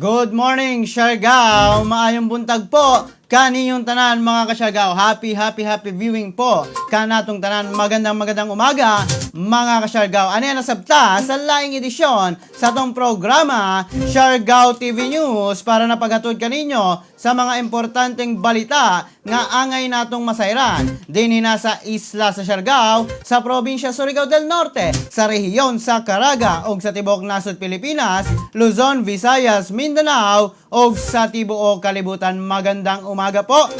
Good morning, Siargao! Maayong buntag po kaninyong tanan, mga kasyargao. Happy, happy, happy viewing po kanatong tanan. Magandang magandang umaga, mga kasyargao. Ano yan nasabta sa laing edisyon sa atong programa Siargao TV News para napaghatod kaninyo sa mga importanteng balita nga angay natong masayran dinhi na sa isla sa Siargao, sa probinsya Surigao del Norte, sa rehiyon sa Caraga ug sa tibuok nasod Pilipinas, Luzon, Visayas, Mindanao ug sa tibuok kalibutan. Magandang umaga po.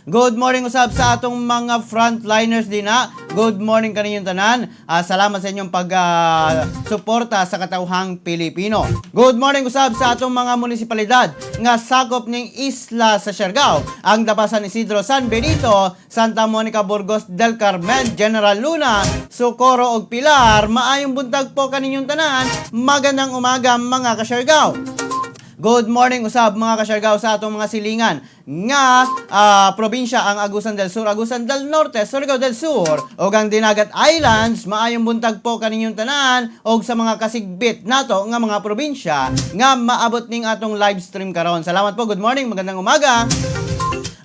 Good morning usab sa atong mga frontliners dina. Good morning kaninyong tanan. Salamat sa inyong pag-suporta sa katawhang Pilipino. Good morning usab sa atong mga munisipalidad nga sakop ning isla sa Siargao. Ang Dapa, San Isidro, San Benito, Santa Monica, Burgos del Carmen, General Luna, Socorro ug Pilar. Maayong buntag po kaninyong tanan. Magandang umaga, mga kasyargao. Good morning usab, mga kasyargao, sa atong mga silingan nga probinsya, ang Agusan del Sur, Agusan del Norte, Surigao del Sur ug ang Dinagat Islands. Maayong buntag po kaninyong tanan ug sa mga kasigbit nato nga mga probinsya nga maabot ning atong live stream karon. Salamat po. Good morning, magandang umaga.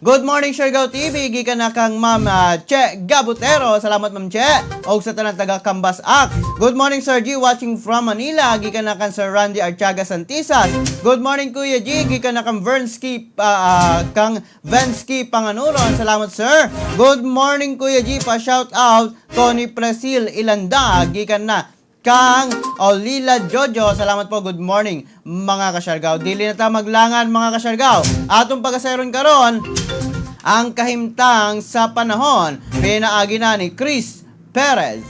Good morning, Siargao TV. Gikan na kang Ma'am Che Gabutero. Salamat, Ma'am Che. Og sa tanan taga Cambasac. Good morning, Sir G, watching from Manila. Gikan na kang Sir Randy Archaga Santisas. Good morning, Kuya G. Gikan na kang Vernsky kang Vensky Panganuron. Salamat, sir. Good morning, Kuya G. Pa shout out Tony Presil Ilanda. Gikan na kang Olila Jojo. Salamat po. Good morning, mga kasyargao. Dili na ta maglangan, mga kasyargao. Atong pagasayron karon ang kahimtang sa panahon. Pinaagi na ni Chris Perez.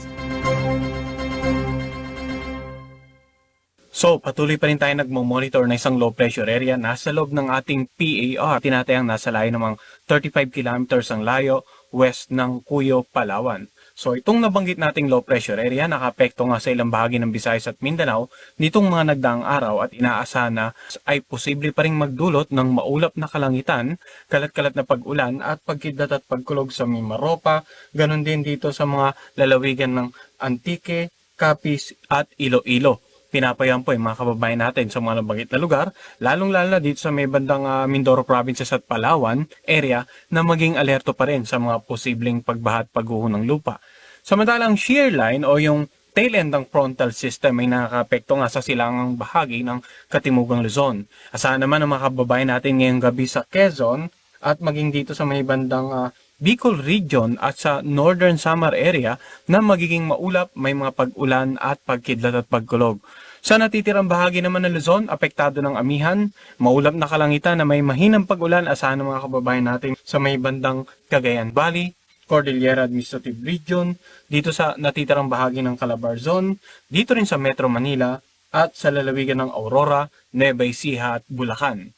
So, patuloy pa rin tayo nagmo-monitor ng isang low pressure area nasa loob ng ating PAR. Tinatayang nasa layo namang 35 kilometers ang layo west ng Cuyo, Palawan. So, itong nabanggit nating low pressure area nakaapekto nga sa ilang bahagi ng Visayas at Mindanao nitong mga nagdaang araw at inaasahan na ay posible pa rin magdulot ng maulap na kalangitan, kalat-kalat na pag-ulan at pagkidlat at pagkulog sa Mimaropa, ganun din dito sa mga lalawigan ng Antique, Capiz at Iloilo. Pinapayan po yung mga kababayan natin sa mga nabanggit na lugar, lalong-lalo na dito sa may bandang Mindoro Provinces at Palawan area na maging alerto pa rin sa mga posibleng pagbaha at pagguho ng lupa. Samantalang shear line o yung tail end ng frontal system ay nakakaapekto nga sa silangang bahagi ng Katimugang Luzon. Asahan naman ang mga kababayan natin ngayong gabi sa Quezon at maging dito sa may bandang Bicol Region at sa Northern Samar area na magiging maulap, may mga pag-ulan at pagkidlat at pagkulog. Sa natitirang bahagi naman ng Luzon, apektado ng amihan, maulap na kalangitan na may mahinang pag-ulan, asahan ng mga kababayan natin sa may bandang Cagayan Valley, Cordillera Administrative Region, dito sa natitirang bahagi ng Calabarzon, dito rin sa Metro Manila, at sa lalawigan ng Aurora, Nueva Ecija at Bulacan.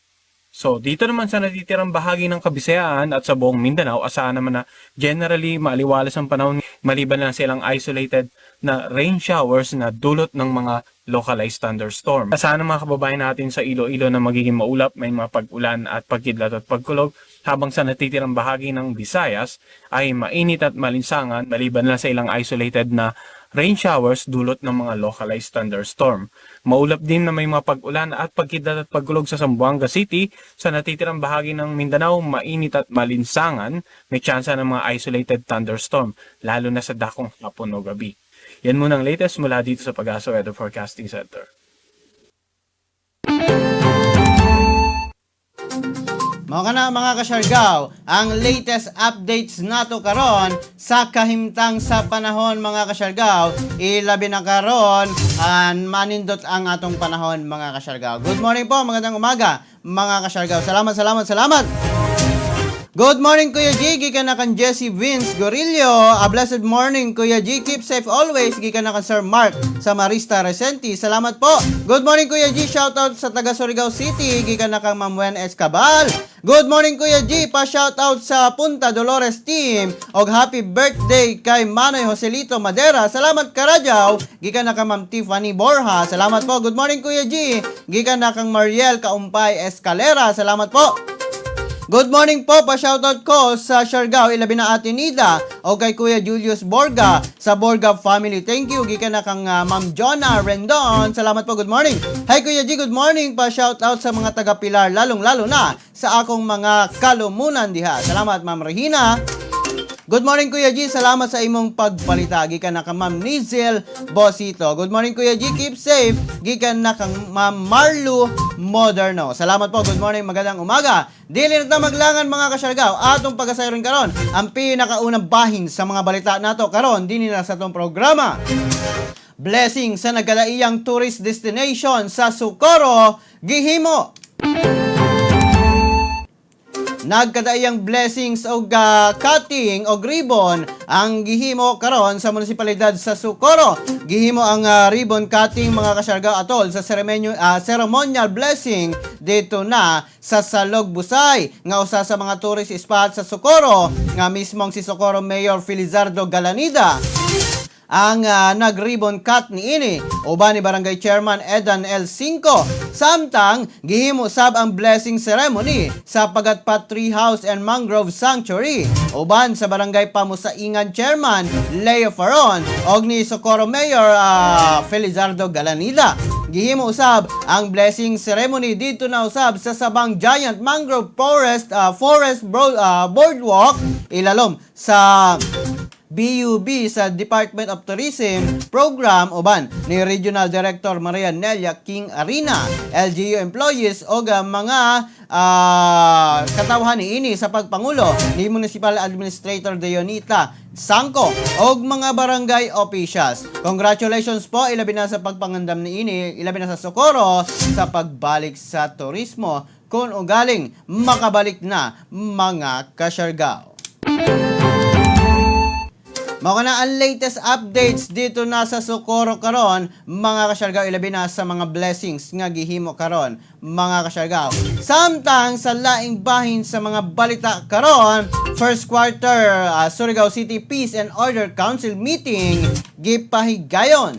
So, dito naman sa natitirang bahagi ng Kabisayaan at sa buong Mindanao, asahan naman na generally maaliwalas ang panahon maliban lang sa ilang isolated na rain showers na dulot ng mga localized thunderstorm. Asahan ng mga kababayan natin sa Iloilo na magiging maulap, may mga pag-ulan at pagkidlat at pagkulog, habang sa natitirang bahagi ng Visayas ay mainit at malinsangan maliban lang sa ilang isolated na rain showers dulot ng mga localized thunderstorm. Maulap din na may mga pag-ulan at pagkidlat at pagkulog sa Zamboanga City. Sa natitirang bahagi ng Mindanao, mainit at malinsangan, may tsansa ng mga isolated thunderstorm, lalo na sa dakong hapon o gabi. Yan muna ang latest mula dito sa PAGASA Weather Forecasting Center. Mao kana, mga kasyargao, ang latest updates nato karon sa kahimtang sa panahon, mga kasyargao. Ilabi na karon, an manindot ang atong panahon, mga kasyargao. Good morning po, magandang umaga, mga kasyargao. Salamat, salamat, salamat. Good morning, Kuya G. Gikan na kan Jesse Vince Gorillo. A blessed morning, Kuya G. Keep safe always. Gikan na kan Sir Mark sa Marista Resenti. Salamat po. Good morning, Kuya G. Shoutout sa taga Surigao City. Gikan na kang Ma'am Wen Escabal. Good morning, Kuya G. Pa shoutout sa Punta Dolores team. Og happy birthday kay Manoy Joselito Madera. Salamat karadyaw. Gikan na kang Ma'am Tiffany Borja. Salamat po. Good morning, Kuya G. Gikan na kang Mariel Kaumpay Escalera. Salamat po. Good morning po, pa-shoutout ko sa Siargao, ilabi na Ate Nida o kay Kuya Julius Borga sa Borga family. Thank you, gikan na kang Ma'am Jonah Rendon. Salamat po, good morning. Hi Kuya G, good morning. Pa-shoutout sa mga taga Pilar, lalong-lalo na sa akong mga kalumunan diha. Salamat, Ma'am Regina. Good morning, Kuya G, salamat sa imong pagbalita. Gikan na kang Ma'am Nizel Bosito. Good morning, Kuya G, keep safe. Gikan na kang Ma'am Marlu Moderno. Salamat po. Good morning, magandang umaga. Dili na ta maglangan, mga kasyargaw. Atong pagasayron karon ang pinakaunang bahin sa mga balita nato karon dinhi na sa atong programa. Blessing sa nagkadaiyang tourist destination sa Socorro gihimo. Nagkadaiyang blessings og cutting og ribbon ang gihimo karon sa munisipalidad sa Socorro. Gihimo ang ribbon cutting, mga kasyargaw, atol sa ceremonial blessing dito na sa Salog Busay nga usa sa mga tourist spot sa Socorro, nga mismong si Socorro Mayor Felizardo Galanida ang nag-ribbon cut niini uban ni Barangay Chairman Edan L. Cinco. Samtang gihimo sab ang blessing ceremony sa Pagatpat Tree House and Mangrove Sanctuary uban sa Barangay Pamusaingan Chairman Leo Faron og ni Socorro Mayor Felizardo Galanida. Gihimo usab ang blessing ceremony dito na usab sa Sabang Giant Mangrove Forest Boardwalk ilalom sa BUB sa Department of Tourism Program uban ni Regional Director Maria Nelia King Arena, LGU employees o mga katawhan niini sa pagpangulo ni Municipal Administrator Deonita Sangko og mga barangay officials. Congratulations po, ilabi na sa pagpangandam niini, ilabi na sa Socorro sa pagbalik sa turismo kung ugaling makabalik na, mga kasyargaw. Mao na ang latest updates dito na sa Socorro karon, mga kasyargaw, ilabi na sa mga blessings nga gihimo karon, mga kasyargaw. Samtang sa laing bahin sa mga balita karon, first quarter Surigao City Peace and Order Council meeting gipahigayon.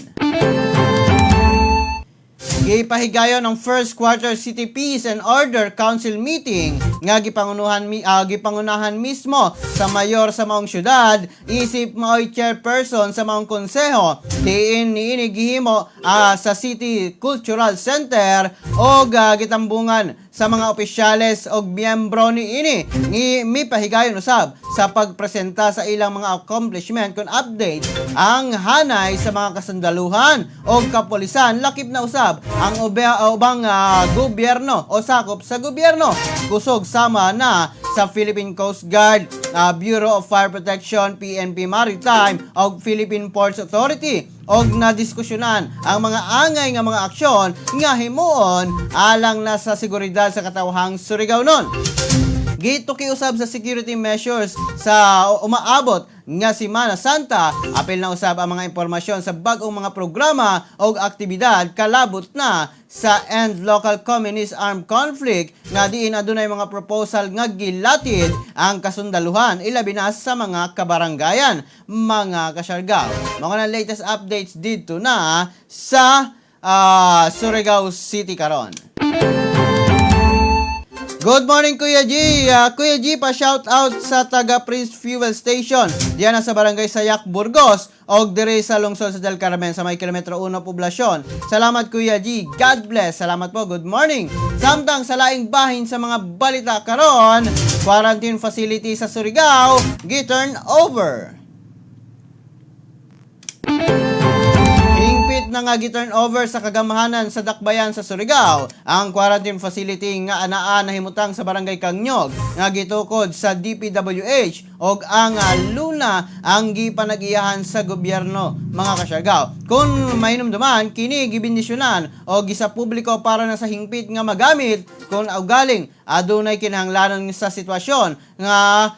Gipahigayon ang first quarter City Peace and Order Council meeting nga gipangunahan mismo sa mayor sa maong syudad isip maoy chairperson sa maong konseho, diin niini gihimo sa City Cultural Center og gitambungan sa mga opisyales og miyembro niini ngi mipahigayon usab sa pagpresenta sa ilang mga accomplishment kon update ang hanay sa mga kasundaluhan og kapolisan, lakip na usab ang ubang gobyerno o sakop sa gobyerno kusog sama na sa Philippine Coast Guard, Bureau of Fire Protection, PNP Maritime og Philippine Ports Authority og nadiskusyonan ang mga angay nga mga aksyon nga himuon alang na sa seguridad sa katawhang Surigao nun. Gituki usab sa security measures sa umaabot nga Semana Santa, apil na usab ang mga impormasyon sa bag-ong mga programa o aktibidad kalabot na sa End Local Communist Armed Conflict nga diin adunay mga proposal nga gilatid ang kasundaluhan, ilabi na sa mga kabaranggayan, mga kasyargaw. Mga na latest updates dito na sa Surigao City karon. Good morning, Kuya G. Kuya G, pa shout out sa taga Prince Fuel Station diyan na sa Barangay Sayak, Burgos og dire sa lungsod sa Del Carmen sa may kilometro 1 poblasyon. Salamat, Kuya G. God bless. Salamat po. Good morning. Samtang sa laing bahin sa mga balita karon, quarantine facility sa Surigao gi-turn over. Hingpit na nga gi-turn over sa kagamhanan sa Dakbayan sa Surigao ang quarantine facility nga anaa nahimutang sa Barangay Kangnyog nga gitukod sa DPWH og ang luna ang gipanag-iyahan sa gobyerno, mga kasyargaw. Kung mahinumduman, kini gibindisyonan o gisa publiko para na sa hingpit nga magamit kung ugaling adunay kinahanglanon sa sitwasyon nga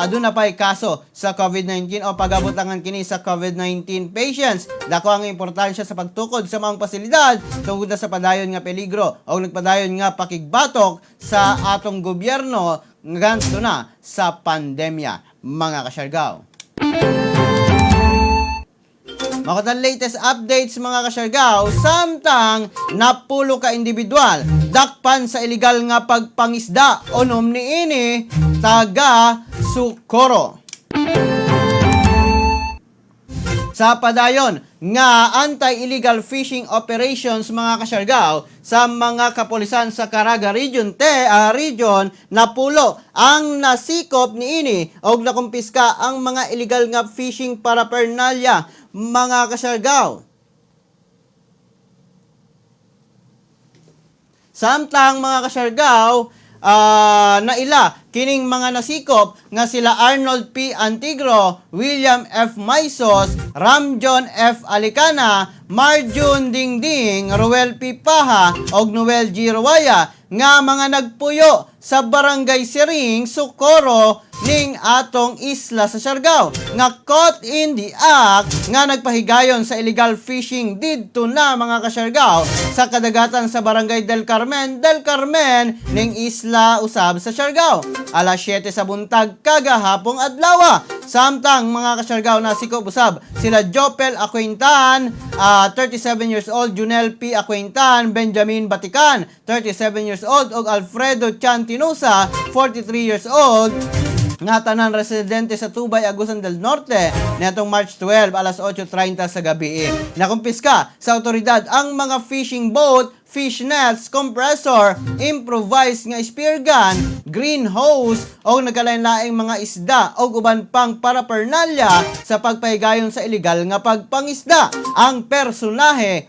aduna pa'y kaso sa COVID-19 o pagabutangan kini sa COVID-19 patients. Dako ang importansya sa pagtukod sa mga pasilidad tungod na sa padayon nga peligro o nagpadayon nga pakigbatok sa atong gobyerno nganto na sa pandemya, mga kasyargaw. Mao katong latest updates, mga kasyargaw, samtang napulo ka individual dakpan sa illegal nga pagpangisda, unom niini taga Socorro. Sa padayon nga anti-illegal fishing operations, mga kasyargaw, sa mga kapulisan sa Caraga Region te region, napulo ang nasikop niini og nakumpiska ang mga illegal nga fishing paraphernalia, mga kasyargaw. Samtang, mga kasyargaw, naila kining mga nasikop nga sila Arnold P. Antigro, William F. Maisos, Ramjon F. Alicana, Marjun Dingding, Ruel P. Paha, og Noel G. Ruaya nga mga nagpuyo sa Barangay Siring, Socorro ning atong isla sa Siargao nga caught in the act nga nagpahigayon sa illegal fishing didto na, mga kasyargaw, sa kadagatan sa Barangay Del Carmen, Del Carmen ning isla usab sa Siargao alas 7 sa buntag kagahapong adlaw. Samtang, mga kasyargaw, nasikop usab sila Jopel Aquintan, 37 years old, Junel P. Aquintan, Benjamin Batikan, 37 years old, ug Alfredo Chantinosa, 43 years old, nga tanan residente sa Tubay, Agusan del Norte niadtong March 12 alas 8:30 sa gabi. Nakumpiska sa otoridad ang mga fishing boat, fish nets, compressor, improvised nga spear gun, green hose o nagkalain-laing mga isda o uban pang paraphernalia sa pagpahigayon sa illegal nga pagpangisda. Ang personahe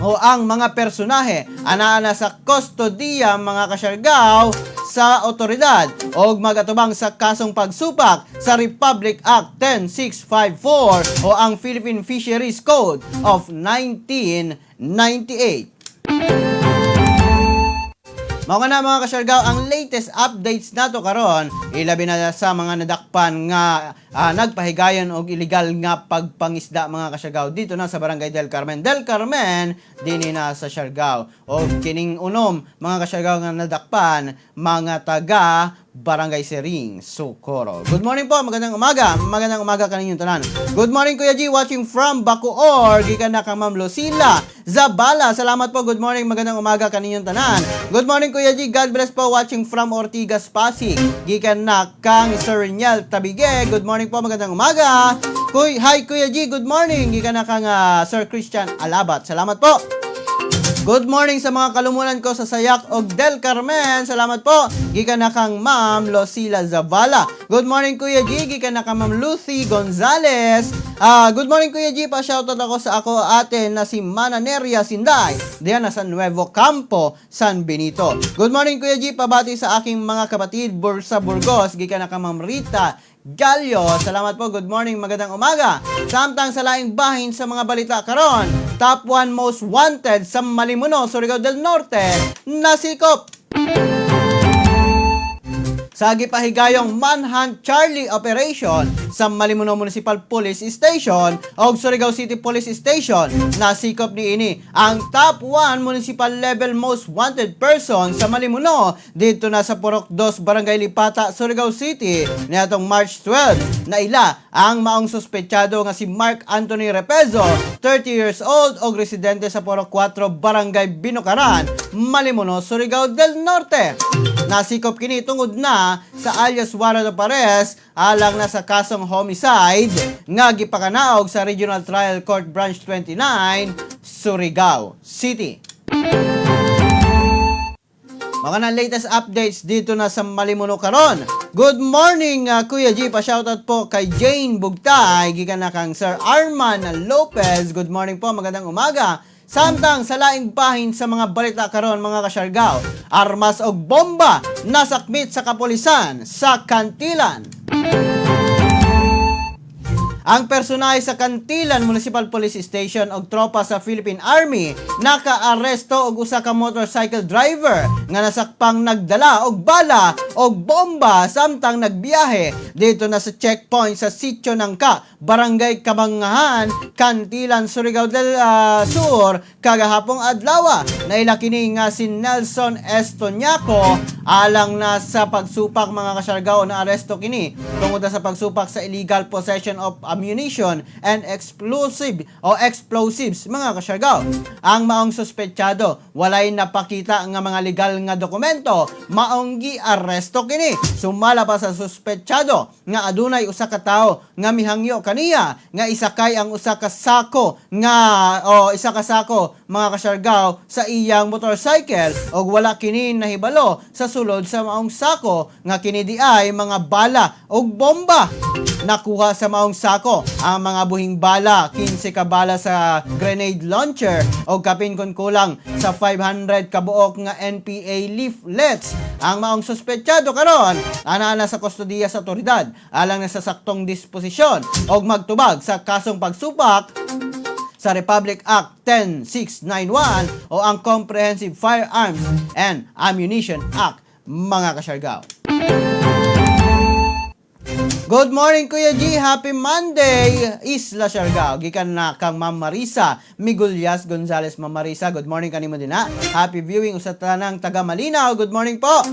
o ang mga personahe anaa na sa kustodiya, mga kasyargaw, sa otoridad og magatubang sa kasong pagsupak sa Republic Act 10654 o ang Philippine Fisheries Code of 1998. Mao na, mga kasyargaw, ang latest updates nato karon, ilabi na sa mga nadakpan nga nagpahigayon og illegal nga pagpangisda, mga kasyargaw, dito na sa Barangay Del Carmen. Del Carmen dinhi na sa Siargao. Og kining unom, mga kasyargaw, nga nadakpan, mga taga Barangay Siring, Socorro. Good morning po, magandang umaga. Magandang umaga kaninyong tanan. Good morning, Kuya G, watching from Bacoor. Gikan na kang Ma'am Lucila Zabala. Salamat po. Good morning, magandang umaga kaninyong tanan. Good morning, Kuya G. God bless po, watching from Ortigas, Pasig. Gikan na kang Sir Niel Tabige. Good morning po, magandang umaga. Hi, Kuya G, good morning. Gikan na kang Sir Christian Alabat. Salamat po. Good morning sa mga kalumunan ko sa Sayak og Del Carmen. Salamat po. Gikan na kang Ma'am Lucila Zavala. Good morning, Kuya G. Gikan na kang Ma'am Lucy Gonzales. Good morning, Kuya G. Pa-shoutout ako sa ako ate na si Mana Neria Sinday. Diyan na sa Nuevo Campo, San Benito. Good morning, Kuya G. Pabati sa aking mga kapatid sa Burgos. Gikan na kang Ma'am Rita Gallo. Salamat po. Good morning. Magandang umaga. Samtang sa laing bahin sa mga balita karon, top 1 most wanted sa Malimuno, Surigao del Norte, nasikop sa gipahigayong Manhunt Charlie Operation sa Malimuno Municipal Police Station o Surigao City Police Station. Nasikop niini ang top 1 municipal level most wanted person sa Malimuno dito na sa Purok 2, Barangay Lipata, Surigao City niadtong March 12. Naila ang maong suspetsado nga si Mark Anthony Repezo, 30 years old og residente sa Purok 4, Barangay Binukaran, Malimuno, Surigao del Norte. Nasikop kini tungod na sa alias warrant of arrest alang na sa kasong homicide nga gipakanaog sa Regional Trial Court Branch 29, Surigao City. Mga na latest updates dito na sa Malimuno karon. Good morning, Kuya G. Pa-shoutout po kay Jane Bugtay, gikan na kang Sir Arman Lopez. Good morning po, magandang umaga. Samtang sa laing bahin sa mga balita karon, mga kasyargaw, armas og bomba nasakmit sa kapulisan sa Cantilan. Ang personahe sa Cantilan Municipal Police Station og tropa sa Philippine Army nakaaresto og usa ka motorcycle driver nga nasakpang nagdala og bala og bomba samtang nagbiyahe dito na sa checkpoint sa Sitio Nangka, Barangay Kabangahan, Cantilan, Surigao del Sur kagahapong adlaw. Naila kini nga si Nelson Estoniaco. Alang na sa pagsupak, mga kasyargao, na aresto kini tungod na sa pagsupak sa illegal possession of ammunition and explosive o explosives, mga kasyargao. Ang maong suspetsado walay napakita nga mga legal nga dokumento, maong giaresto kini. Sumala pa sa suspetsado nga adunay usa ka tawo nga mihangyo kaniya nga isakay ang usa ka sako nga o isa ka sako, mga kasyargao, sa iyang motorcycle og wala kini nahibalo sa sulod sa maong sako nga kini di ay mga bala og bomba. Nakuha sa maong sako ang mga buhing bala, 15 ka bala sa grenade launcher o kapin kon kulang sa 500 kabuok nga NPA leaflets. Ang maong suspetsado karon ana na sa kustodiya sa otoridad alang na sa saktong disposisyon og magtubag sa kasong pagsupak sa Republic Act 10691 o ang Comprehensive Firearms and Ammunition Act, mga kasyargao. Good morning, Kuya G. Happy Monday. Isla Siargao. Gikan na kang Ma'am Marisa Migulyas Gonzales. Ma'am Marisa, good morning kanimo din ha. Happy viewing usa tanang taga Malinaw. Good morning po.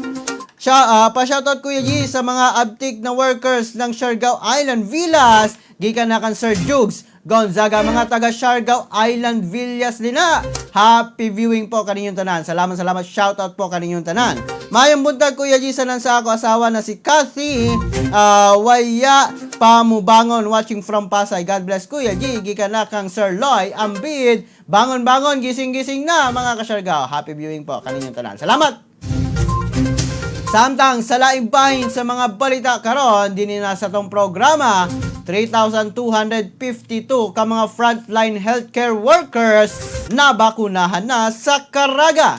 Siya, pa-shoutout, Kuya G, sa mga abtik na workers ng Siargao Island Villas. Gikan na kang Sir Jugs Gonzaga, mga taga Siargao Island Villas din na. Happy viewing po kaninyong tanan. Salamat, salamat. Shoutout po kaninyong tanan. Mayong buntag, Kuya G, sa sa ako asawa na si Kathy Waya Pamubangon, watching from Pasay. God bless, Kuya G. Gikan na kang Sir Loy Ambid. Bangon-bangon, gising-gising na, mga kasyargao. Happy viewing po kaninyong tanan. Salamat! Samtang sa laing bahin sa mga balita karon dinhi na sa tong programa, 3,252 ka mga frontline healthcare workers na bakunahan na sa Caraga.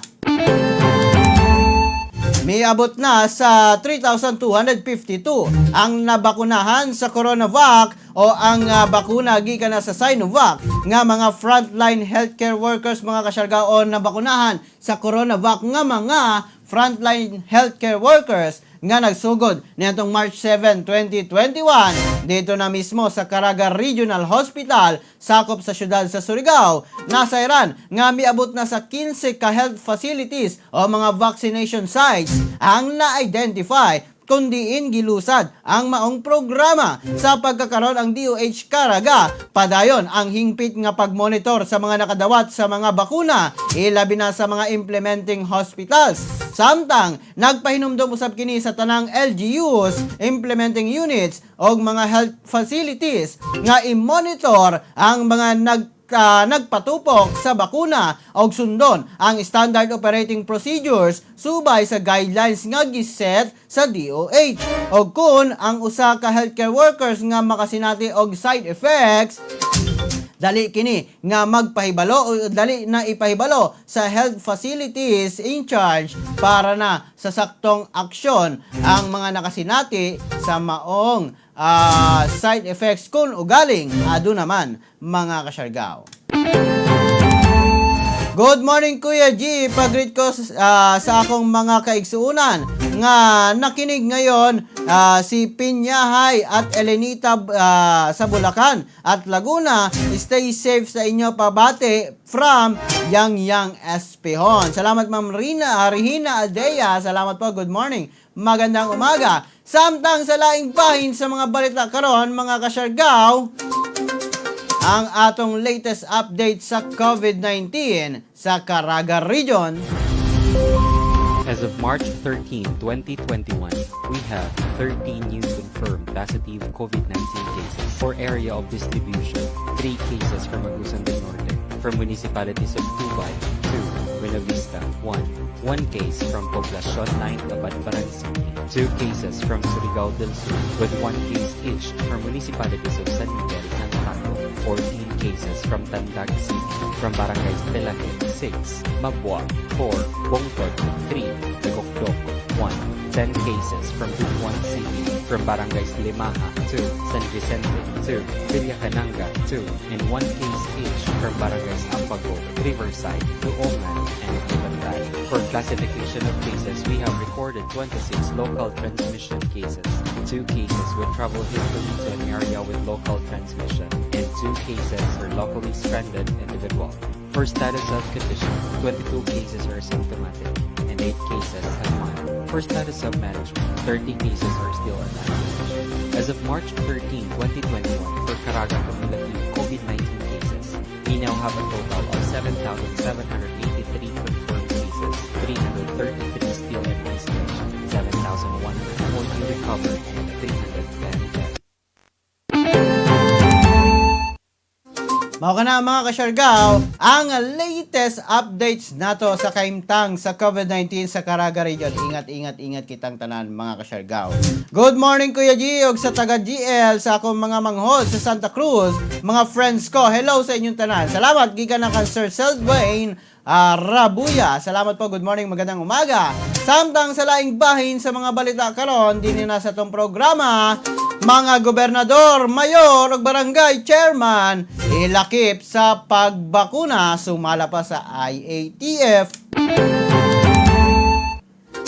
Miabot na sa 3,252 ang nabakunahan sa CoronaVac o ang bakuna gikan na sa Sinovac nga mga frontline healthcare workers, mga kasyargao, o nabakunahan sa CoronaVac nga mga frontline healthcare workers nga nagsugod niadtong March 7, 2021 dito na mismo sa Caraga Regional Hospital, sakop sa syudad sa Surigao. Nasayran nga miabot na sa 15 ka health facilities o mga vaccination sites ang na-identify kung diin gilusad ang maong programa. Sa pagkakaron, ang DOH Caraga padayon ang hingpit nga pagmonitor sa mga nakadawat sa mga bakuna, ilabi na sa mga implementing hospitals. Samtang nagpahinumdom usab kini sa tanang LGUs, implementing units og mga health facilities nga i-monitor ang mga nagpatupok sa bakuna og sundon ang standard operating procedures subay sa guidelines nga giset sa DOH. Og kun ang usa ka healthcare workers nga makasinati og side effects, dali kini nga magpahibalo o dali na ipahibalo sa health facilities in charge para na sa saktong aksyon ang mga nakasinati sa maong side effects kung ugaling aduna man, mga kasyargao. Good morning, Kuya G. Pag-greet ko sa akong mga kaigsuunan nga nakinig ngayon, si Pinyahay at Elenita sa Bulacan at Laguna. Stay safe sa inyo, pabate from Yang Yang Espihon. Salamat, Ma'am Rina, Regina Aldea. Salamat po. Good morning. Magandang umaga. Samtang sa laing bahin sa mga balita karon, mga kasyargao, ang atong latest update sa COVID-19 sa Caraga Region. As of March 13, 2021, we have 13 new confirmed positive COVID-19 cases. For area of distribution, 3 cases from Agusan del Norte, from municipalities of Tubay, 2, Buenavista, 1, 1 case from Poblacion 9, Cabadbaran City, 2 cases from Surigao del Sur, with 1 case each from municipalities of San Miguel and Paco, 14 cases from Tandag City, from barangays Telaje, 6, Mabua, 4, Bongtod, 3, Dagokdok, 1, 10 cases from Butuan City, from barangays Limaha, 2, San Vicente, 2, Villa Cananga, 2, and 1 case each from barangays Ambago, Riverside, Duongan, and Libantay. For classification of cases, we have recorded 26 local transmission cases, 2 cases with travel history to an area with local transmission, and 2 cases for locally stranded individual. For status of condition, 22 cases are symptomatic and 8 cases have mild. For status of management, 30 cases are still unmanaged. As of March 13, 2021, for Caraga cumulative COVID-19 cases, we now have a total of 7,783 confirmed cases, 333 still in isolation, 7,140 recovered, and 310 deaths. Mao kana, mga kasyargaw, ang latest updates nato sa kaimtang sa COVID-19 sa Caraga Region. Ingat, ingat, ingat kitang tanan, mga kasyargaw. Good morning, Kuya G, og sa taga GL, sa akong mga manghod sa Santa Cruz, mga friends ko. Hello sa inyong tanan. Salamat gikan na kang Sir Seldwayne Rabuya. Salamat po. Good morning. Magandang umaga. Samtang sa laing bahin sa mga balita karon dinhi na sa atong programa, mga gobernador, mayor ug barangay chairman ilakip sa pagbakuna, sumala pa sa IATF.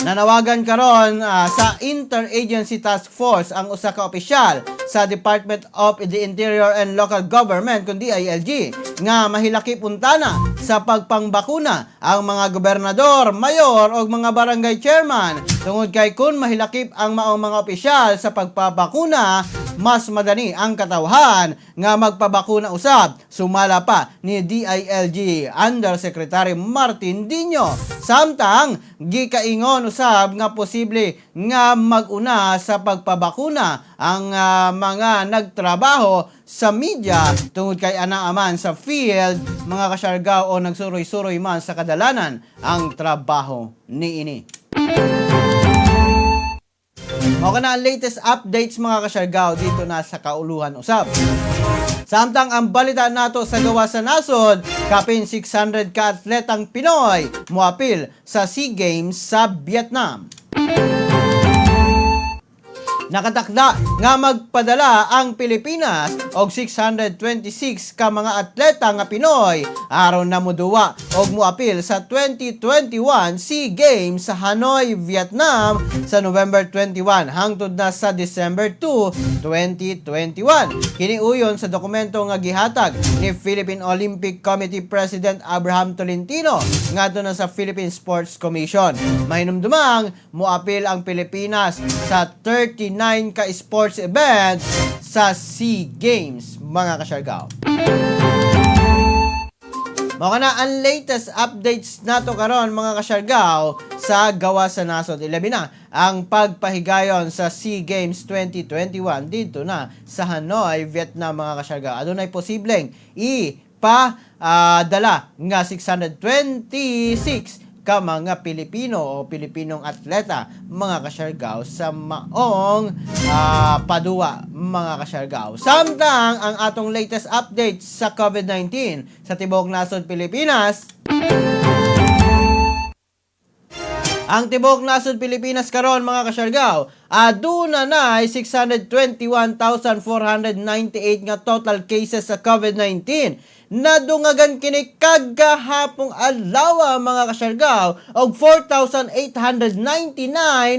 Nanawagan karon sa Interagency Task Force ang usa ka opisyal sa Department of the Interior and Local Government kun DILG nga mahilakip untana sa pagpangbakuna ang mga gobernador, mayor o mga barangay chairman tungod kay kun mahilakip ang maong mga opisyal sa pagpabakuna, mas madani ang katawhan nga magpabakuna usab, sumala pa ni DILG Undersecretary Martin Dino. Samtang gikaingon usab nga posible nga mag-una sa pagpabakuna ang mga nagtrabaho sa media tungod kay ana man sa field, mga kasyargaw, o nagsuroy-suroy man sa kadalanan ang trabaho niini. Mao kana ang latest updates, mga kasyargaw, dito na sa kauluhan usab. Samtang ang balita nato sa gawa sa nasod, kapin 600 ka atletang Pinoy moapil sa SEA Games sa Vietnam. Nakatakda nga magpadala ang Pilipinas og 626 ka mga atleta nga Pinoy aron na moduwa og moapil sa 2021 SEA Games sa Hanoi, Vietnam sa November 21 hangtod na sa December 2, 2021. Kini uyon sa dokumento nga gihatag ni Philippine Olympic Committee President Abraham Tolentino ngadto na sa Philippine Sports Commission. Mahinumdumang moapil ang Pilipinas sa 39 ka sports events sa SEA Games, mga kasyargaw. Mao kana ang latest updates nato karon, mga kasyargaw, sa gawa sa nasod. Ilabi na ang pagpahigayon sa SEA Games 2021 dito na sa Hanoi, Vietnam, mga kasyargaw. Adunay posibleng ipa dala nga 626 ka mga Pilipino o Pilipinong atleta, mga kasyargaw, sa maong padua, mga kasyargaw. Samtang ang atong latest updates sa COVID-19 sa tibuok nasod Pilipinas, ang tibuok nasod Pilipinas karon, mga kasyargaw, aduna na ay 621,498 nga total cases sa COVID-19. Nadungagan kini kagahapong adlaw, mga kasyargaw, og 4,899,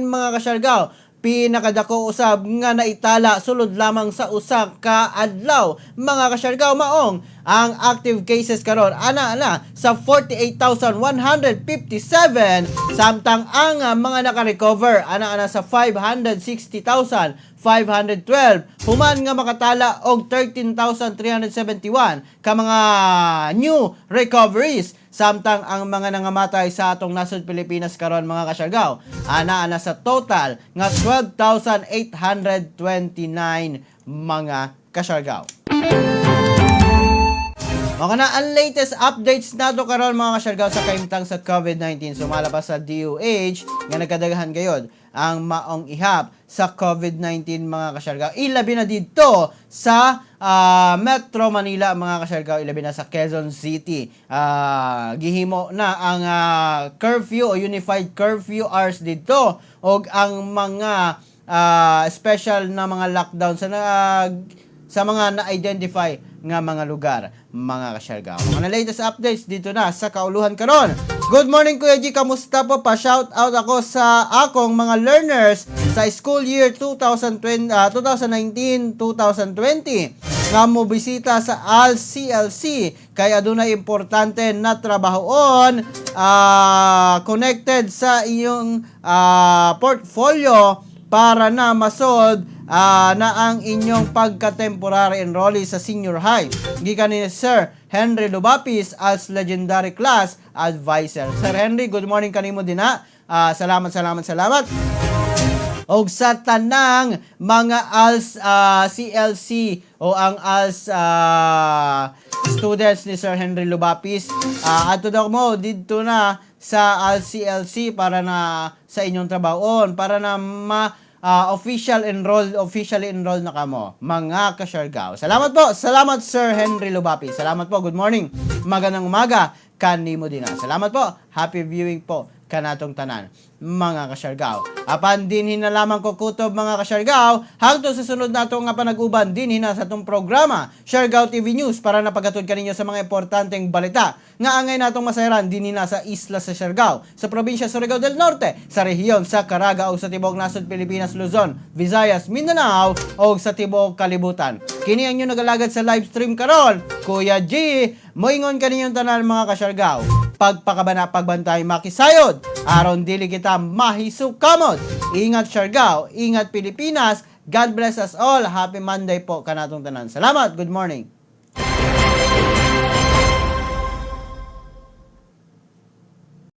mga kasyargaw. Pinakadako usab nga naitala sulod lamang sa usa ka adlaw, mga kasyargaw. Maong ang active cases karon ana na sa 48,157, samtang ang mga naka-recover ana ana sa 560,512 human nga makatala og 13,371 ka mga new recoveries. Samtang ang mga nangamatay sa atong nasod Pilipinas karon, mga kasyargaw, ana ana sa total nga 12,829, mga kasyargaw. Mao kana ang latest updates nato karon, mga kasyargaw, sa kaimtang sa COVID-19. Sumala pa sa DOH nga nagkadaghan gayod ang maong ihap sa COVID-19, mga kasyargaw. Ilabi na didto sa Metro Manila, mga kasyargaw, ilabi na sa Quezon City. Gihimo na ang curfew o unified curfew hours didto og ang mga special na mga lockdown sa mga na-identify nga mga lugar, mga kasyargaw. Mga latest updates dito na sa kauluhan karon. Good morning, Kuya G, kamusta po? Pa-shout out ako sa akong mga learners sa school year 2020, 2019-2020. nga mo bisita sa ALS-CLC kay adunay importante na trabahoon connected sa iyong portfolio para na masolve na ang inyong pagka-temporary enrollee sa senior high. Gikan ni Sir Henry Lubapis as legendary class advisor. Sir Henry, good morning kanimo dinha. Salamat, salamat, salamat og sa tanang mga ALS CLC o ang ALS students ni Sir Henry Lubapis, adto daw mo didto na sa ALS CLC para na sa inyong trabahoon, para na ma official enroll officially enroll na kamo, mga kasyargao. Salamat po. Salamat, Sir Henry Lubapis. Salamat po. Good morning. Magandang umaga kanimo dinha. Salamat po. Happy viewing po kanatong tanan, mga kasyargao. Apan dinhi na lamang ko kutob, mga kasyargao, hangtod sa sunod nato nga panag-uban dinhi na sa atong programa Siargao TV News para na paghatod kaninyo sa mga importanteng balita nga angay natong masayran dinhi na sa isla sa Siargao, sa probinsya Surigao del Norte, sa rehiyon sa Caraga o sa tibuok nasod Pilipinas, Luzon, Visayas, Mindanao o sa tibuok kalibutan. Kini ang inyong nagalagad sa live stream karon, Kuya G, moingon kaninyong tanan, mga kasyargao. Pagpakabana, pagbantay, makisayod aron dili kita mahisukamot. Ingat Siargao, ingat Pilipinas. God bless us all. Happy Monday po kanatong tanan. Salamat. Good morning.